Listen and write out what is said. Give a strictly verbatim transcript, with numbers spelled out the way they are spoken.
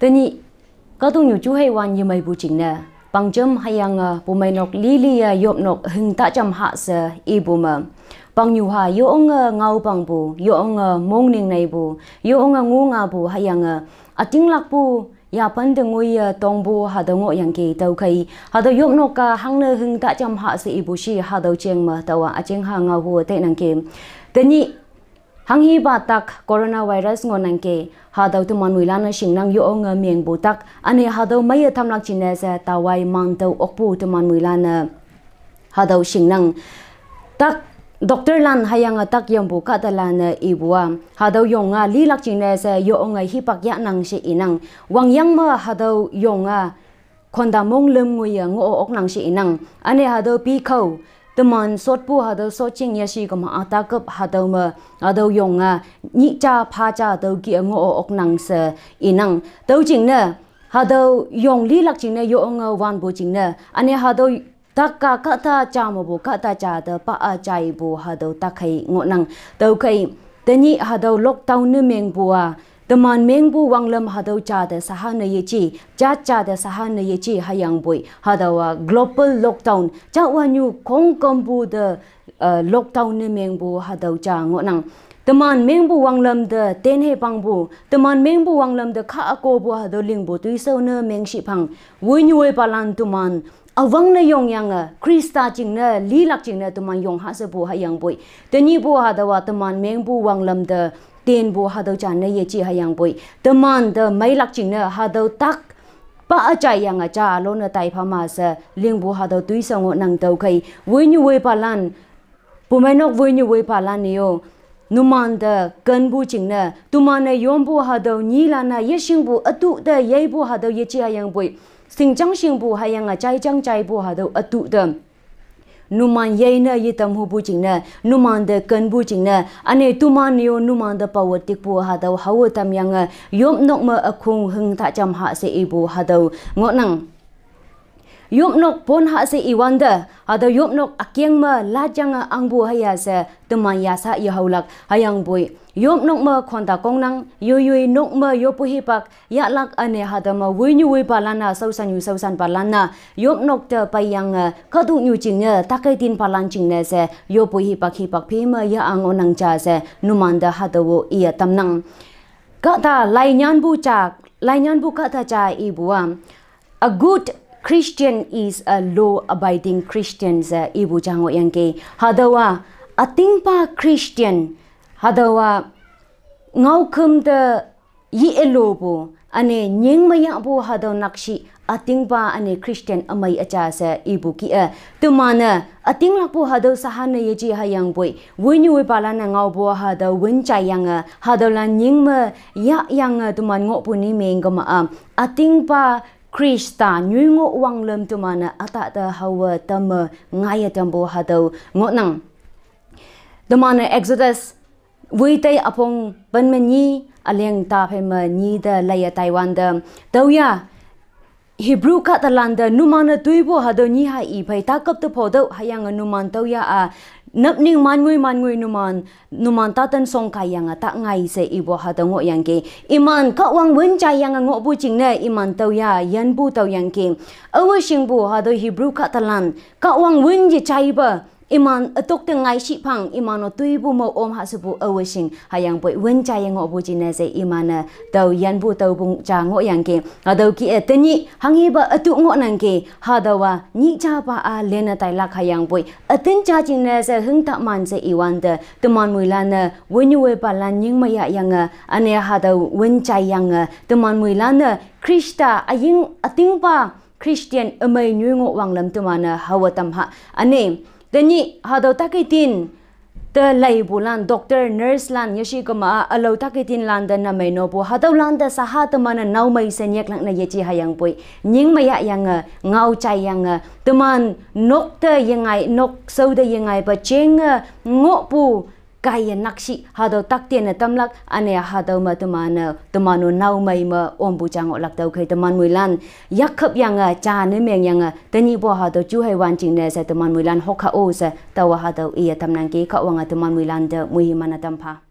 Tenyih, katung nyu juhei wan yemei bu jingne. Pangjam hüyange, bumeinok lili ya yopnok hüngta jam ha she ibu me. Pangnyuha yonge ngao pangpu, yonge mongning neipu, yonge ngungapu hüyange, ütinglakpu, yapante ngoi ya tongpu hatüo ngohyangki tüokhei. Hatüo yopnok-a hangne hüngta jam ha she ipu shi hatüo jeng me taowa üjing ha ngaohu teinangki. Tenyih, hanghipa tak coronavirus ngohnangki, hatüo teman moilan-e shingnang yonge mengpu tak, üne hatüo meiye tamlak jingne she tawai mantüo okpu teman moilan-e hatüo shingnang. Tak doctor lan hüyange tak yampu kahtalan-e ipu-a, hatüo yong-a lilak jingne she yonge hipak yahnang she inang. Wangyang me hatüo yong-a khonta mong lüm ngoiye ngoh oknang she inang. Üne hatüo pikhao, teman sotpu hatüo sotjing yashi kema-a takap hatüo me, hatüo yong-a nyih ja pha ja tüo kih-e ngoh oknang she inang. Tüo jingne, hatüo yong lilak jingne yonge wanpu jingne. Üne hatüo tak-a kahta ja mepu kahta ja te pa-a jaipu hatüo takhei ngohnang. Tüokhei, tenyih hatüo lockdown ne mengpu-a, teman mengpu wanglüm hatüo ja te saha ne yeji, ja ja te saha ne yeji hüyangpoi. Hatüowa global lockdown, jawanyu khongkümpu te, eh, lockdown ne mengpu hatüo ja ngohnang. Teman mengpu wanglüm te tenhe pangpu, teman mengpu wanglüm te kha akopu hatüo lingpu toishao ne mengshi phang. Woinyu woipalan teman üwangne yongyange, Khrista jingne, lilak jingne teman yong ha shepu hüyangpoi. Tenyihpu hatüowa teman mengpu wanglüm te tenpu hatüo ja ne yeji hüyangpoi. Teman te meilak jingne hatüo tak pa-a jaiyange ja lone taipha ma she lingpu hatüo toishao ngohnang tüokhei. Woinyu woipalan, bumeinok woinyu woipalan-e-o, numan te kenpu jingne, teman-e yonpu hatüo nyilan-a yeshingpu ütu te yeipu hatüo yeji hüyangpoi. Shingjang shingpu hüyange jaijang jaipu hatüo ütu te numan yeine yetam hupu jingne, numan te kenpu jingne, üne teman-e-o numan te pawe tikpu hatüo haowe tamyange, yopnok me ükhong hüngta jam ha she ipu hatüo ngohnang. Yopnok pon ha she iwante, hatüo yopnok ükeng me latyange ahngpu hüya she teman yasha yehaolak hüyangpoi. Yopnok me khonta kongnang, yoiyoi nok me yoppu hipak yahlak üne hatüo me woinyu woipalan-a shaoshanyu shaoshanpalan-a yopnok te peiyange, kahtoknyu jingne, takeitinpalan jingne she yoppu hipak hipak phi me yah-a ngohnang ja she numan te hatüo-o iye tamnang. Kahta lainyanpu ja, lainyanpu kahta ja ipu-a, a good Christian is a law-abiding Christian she ipu ja ngohyangki. Hatüowa ütingpa Christian, hatüowa ngaokhüm te yi-elopu, üne nying me yahpu hatüo nakshih ütingpa üne Christian ümei üja she ipu kih-e. Teman-e ütinglakpu hatüo saha ne yeji hüyangpoi, woinyu woipalan-e ngaopu hatüo wün jaiyange, hatüolan nying me yahyange teman ngohpu ni meng kema-a, ütingpa Khrista nyoi ngoh wanglüm teman-e ütah te haowe tamme ngaiye tampu hatüo ngohnang. Teman-e Exodus woi tei üpong pen me nyi, üleng ta phei me nyi te leiye taiwante, tüoya Hebrew kahtalan te numan-e toipu hatüo nyi ha i phei takap te pho tüoh hüyange numan tüoya-a, napning manngoi manngoi numan, numan taten shong kaiyange ta ngai she ipu hatüo ngohyangki. Iman Kahwang wün jaiyange ngohpu jingne iman tüoya yinpu tüoyangki. Aowe shingpu hatüo Hebrew kahtalan, Kahwang wün yejaipe, iman ütok te ngaishih phang, iman-o toipu me om ha shepu aowe shing hüyangpoi wün jaiye ngohpu jingne she iman-e tüo yinpu tüopu ja ngohyangki. Hatüo kih-e tenyih hanghipa ütu ngohnangki, hatüowa nyih japa-a lenne tailak hüyangpoi ütin ja jingne she hüngta man she iwante, teman moilan-e woinyu woipalan nying me yahyange, üne hatüo wün jaiyange, teman moilan-e Khrista üying ütingpa Christian ümei nyoi ngoh wanglüm teman-e haowe tam ha. Üne, tenyih hatüo takeitin te leipulan, doctor, nurse lan, yeshi kema-a ülao takeitinlan te namei nopu hatüolan te saha teman-e naomei she nyiklak ne yeji hüyangpoi, nying me yahyange, ngao jaiyange, teman nok te yengai, nok shao te yengaipe jenge ngohpu kaiye nakshih hatüo takte ne tamlak, üne hatüo me teman-e, teman-o naomei me ompu ja ngohlak tüokhei teman moilan yakhap yange, ja ne mengyange, tenyihpu hatüo juhei wan jingne she teman moilan hokha-o she taowa hatüo iye tamnangki. Kahwange teman moilan te moiman-e tampha.